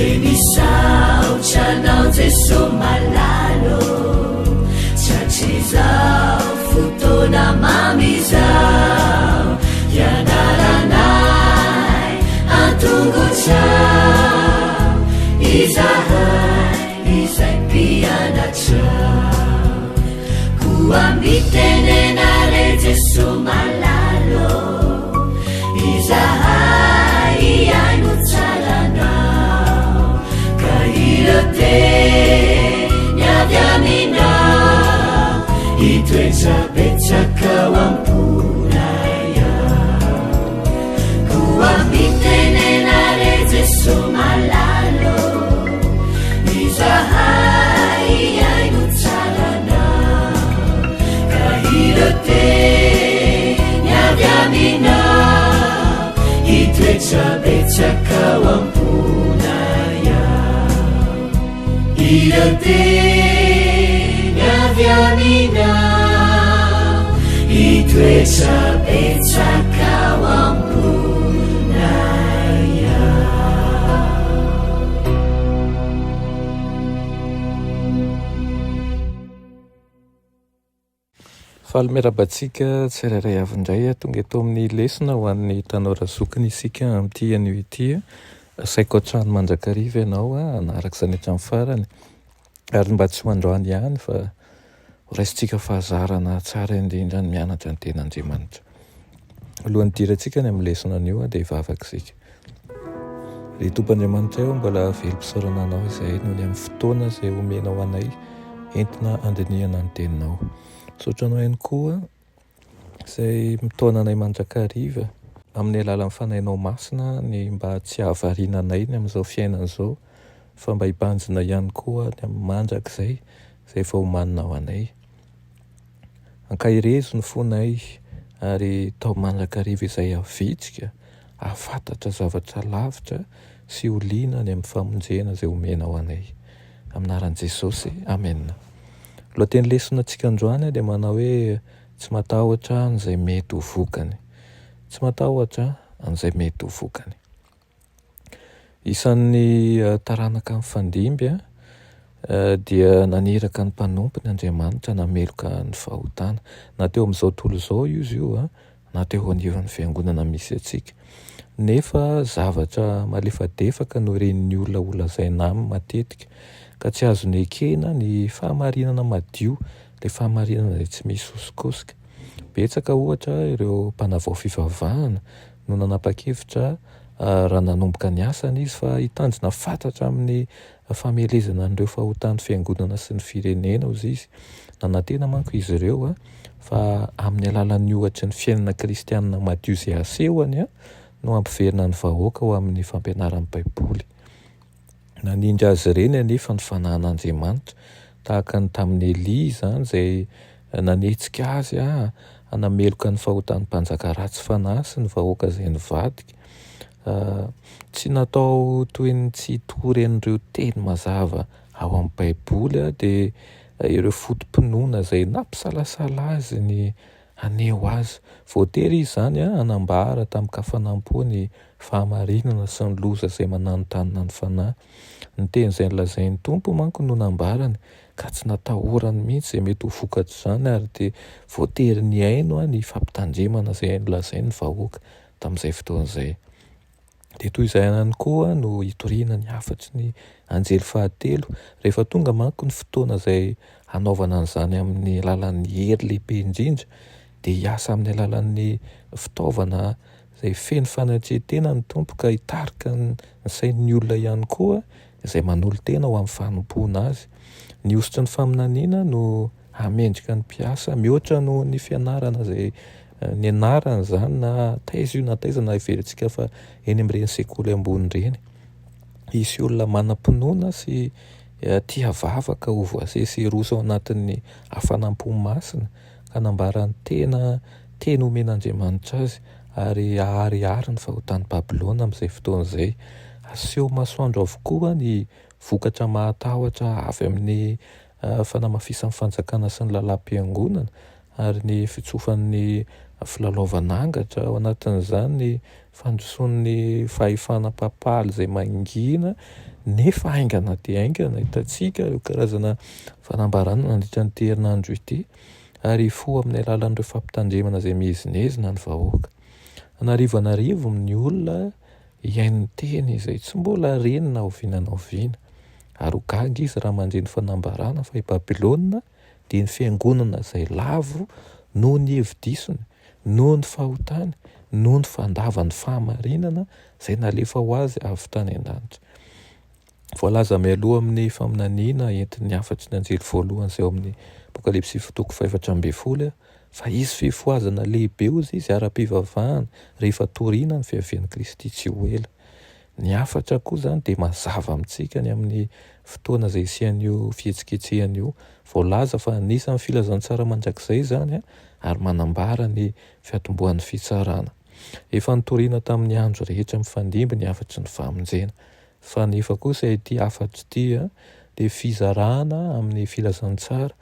Dia misaotra anao Jeso malala ô, Tratrizao fotoana mamy izao, Hianaranay an-tongotrao, Izahay izay mpianatrao. Koa mitenena re Jeso malala ô, Izahay hihaino tsara anao, Ka ireo teny avy aminao, Hitoetra betsaka ao am-ponay ao. Koa mitenena re Jeso malala ô, Izahay hihaino tsara anao, Ka ireo teny avy aminao, Hitoetra betsaka ao am-ponay ao. Ireo teny avy aminao, Hitoetra betsaka ao am-ponay ao. Faly miarahaba antsika tsirairay avy indray. Tonga eto amin'ny lesona ho an'ny tanora zokiny isika amin'ity anio ity. Asaiko hatrany mandrakariva ianao hanaraka izany hatramin'ny farany. Ary mba tsy ho androany ihany fa ho raisintsika fahazarana tsara indrindra ny mianatra ny tenin'Andriamanitra. Alohan'ny hidirantsika any amin'ny lesona anio dia hivavaka isika. Ry Tompo Andriamanitray ô, mbola velom-pisaorana Anao izahay noho ny amin'ny fotoana izay omenao anay entina handinihana ny Teninao. Misaotra Anao ihany koa izay mitaona anay mandrakariva amin'ny alalan'ny Fanahinao Masina ny mba tsy hahavariana anay ny amin'izao fiainana izao fa mba hibanjina ihany koa ny amin'ny mandrakizay izay efa omaninao anay. Ankaherezo ny fonay ary tao mandrakariva izay havitrika hahafantatra zavatra lavitra sy ho liana any amin'ny famonjena izay omenao anay. Amin'ny anaran'i Jesosy, amena. Lohateny lesona antsika androany dia manao hoe tsy matahotra an'izay mety ho vokany. Tsy matahotra an'izay mety ho vokany. Isan'ny taranaka mifandimby dia naniraka ny mpanompony Andriamanitra nameloka ny fahotana. Na teo amin'izao tontolo izao izy io na teo anivon'ny fiangonana misy antsika. Nefa zavatra malefadefaka no ren'ny olona holazaina aminy matetika, ka tsy azony ekena ny fahamarinana madio, ilay fahamarinana izay tsy misy hosokosoka. Betsaka ohatra ireo mpanavao fivavahana no nanapa-kevitra raha nanomboka ny asany izy fa hitandrina fatratra amin'ny famelezana an'ireo fahotan'ny fiangonana sy ny firenena, hozy izy. Nanantena manko izy ireo fa amin'ny alalan'ny ohatry ny fiainana kristianina madio izay asehony no hampiverina ny vahoaka ho amin'ny fampianaran'ny Baiboly. Nanindry azy ireny anefa ny fanahin'Andriamanitra, tahaka ny tamin'i Elia izany izay nanetsika azy hanameloka ny fahotan'ny mpanjaka ratsy fanahy sy ny vahoaka izay nivadika. Tsy natao toy ny tsy hitory an'ireo teny mazava ao amin'ny Baiboly dia ireo foto-pinoana izay nampisalasala azy ny haneho azy. Voatery izy izany hanambara tamin-kafanam-po ny fahamarinana sy ny loza izay mananontanona ny fanahy. Ny teny izay nolazain'ny Tompo manko no nambarany, ka tsy natahorany mihitsy izay mety ho vokatr'izany ary dia voatery nihaino ny fampitandremana izay nolazainy ny vahoaka tamin'izay fotoana izay. Dia toy izay ihany koa no hitoriana ny hafatry ny anjely fahatelo. Rehefa tonga manko ny fotoana izay hanaovana an'izany amin'ny alalan'ny hery lehibe indrindra, dia hiasa amin'ny alalan'ny fitaovana izay feno fanetren-tena ny Tompo ka hitarika ny sain'ny olona ihany koa izay manolo-tena ho amin'ny fanompoana Azy. Ny hosotry ny faminaniana no Hahamendrika ny mpiasa mihoatra noho ny fianarana izay nianarana izany na taiza io na taiza na heverintsika fa eny amin'ireny sekoly ambony ireny. Hisy olona manam-pinoana sy tia vavaka ho voasesy hiroso ao anatin'ny hafanam-po masina ka hanambara ny tena teny omen'Andriamanitra azy ary haharihary ny fahotan'i Babylona amin'izay fotoana izay. Haseho masoandro avokoa ny vokatra mahatahotra avy amin'ny fanamafisan'ny fanjakana sy ny lalàm-piangonana ary ny fitsofan'ny filalaovana angatra, ao anatin'izany ny fandrosoan'ny fahefana papaly izay mangina nefa haingana dia haingana. Hitantsika ireo karazana fanambarana nandritra an'ity herinandro ity ary hifoha amin'ny alalan'ireo fampitandremana izay miezinezina ny vahoaka. An'arivo an'arivony ny olona hihaino ny teny izay tsy mbola reny na oviana na oviana. Ary ho gaga izy raha mandre ny fanambarana fa i Babylona dia ny fiangonana izay lavo noho ny hevi-disony, noho ny fahotany, noho ny fandavany fahamarinana izay nalefa ho azy avy tany an-danitra. Voalaza mialoha amin'ny faminaniana entin'ny hafatry ny anjely voalohany izay ao amin'ny Apokalypsy toko fahefatra ambin'ny folo fa hisy fifohazana lehibe hozy izy ara-pivavahana rehefa toriana ny fiavian'i Kristy tsy ho ela. Ny hafatra koa izany dia mazava amintsika ny amin'ny fotoana izay hisian'io fihetsiketsehana io. Voalaza fa anisan'ny filazantsara mandrakizay izany ary manambara ny fiatombohan'ny fitsarana. Efa nitoriana tamin'ny andro rehetra mifandimby ny hafatry ny famonjena. Fa nefa kosa ity hafatra ity dia fizarana amin'ny filazantsara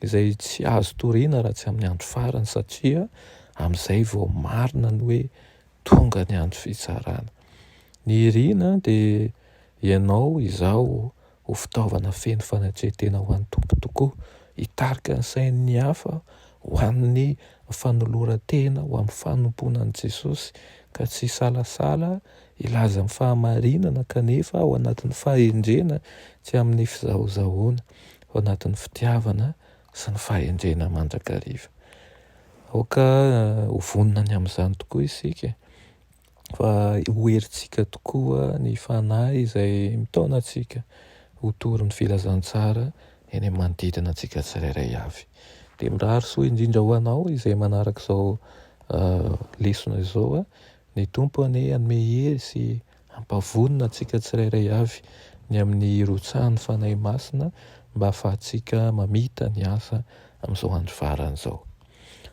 izay tsy azo toriana raha tsy amin'ny andro farany satria amin'izay vao marina ny hoe tonga ny andro fitsarana. Ny irina dia ianao, izaho ho fitaovana feno fanetren-tena ho an'ny Tompo tokoa, hitarika ny sain'ny hafa ho amin'ny fanoloran-tena ho amin'ny fanompoana an'i Jesosy ka tsy hisalasala hilaza ny fahamarinana kanefa ao anatin'ny fahendrena, tsy amin'ny fizahozahoana, ao anatin'ny fitiavana sy ny fahendrena mandrakariva. Aoka ho vonona ny amin'izany tokoa isika fa ho herintsika tokoa ny Fanahy izay mitaona antsika ho tory ny filazantsara eny amin'ny manodidina antsika tsirairay avy. Dia mirary soa indrindra ho anao izay manaraka izao lesona izao. Ny Tompo anie hanome hery sy hampavonona antsika tsirairay avy ny amin'ny hirotsahan'ny Fanahy Masina mba hahafahantsika mamita ny asa amin'izao andro farany izao.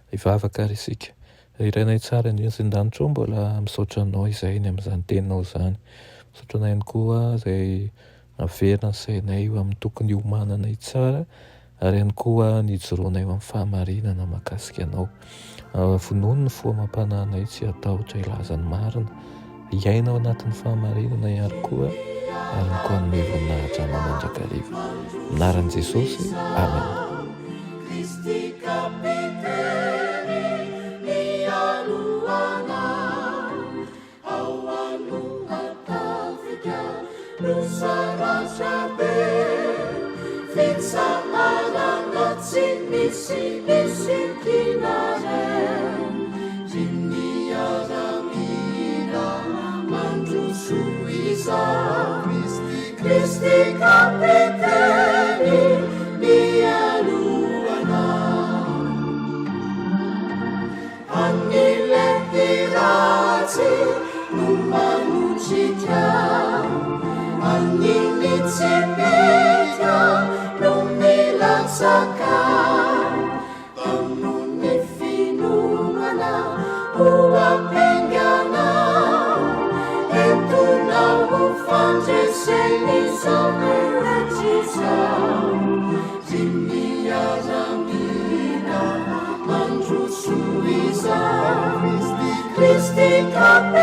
Hivavaka ary isika. Ry Rainay tsara indrindra sy an-danitra ô, mbola misaotra Anao izahay ny amin'izany Teninao izany. Misaotra Anao ihany koa izay Naverina ny sainay ho amin'ny tokony hiomananay tsara ary ihany koa ny hijoroanay ho amin'ny fahamarinana mahakasika Anao. Vonono ny fo amam-panahinay tsy hatahotra hilaza ny marina, hiaina ao anatin'ny fahamarinana ihany koa ary ny koa hanome voninahitra Anao mandrakariva. Amin'ny anaran'i Jesosy, Amen. Kristy Kapiteny mialoha Ao aloha tafika no saratra be Fitsaharana tsy misy misintona re Ry miaramila mandroso izao Kristy Kapiteny mialoha anao An'ilay ratsy no manotrika, an'iny tsipika no milatsaka. Taono ny finoana ho ampingana, entona ho fandresen'izao rehetra izao. Ry miaramila mandroso izao, Kristy Kapiteny.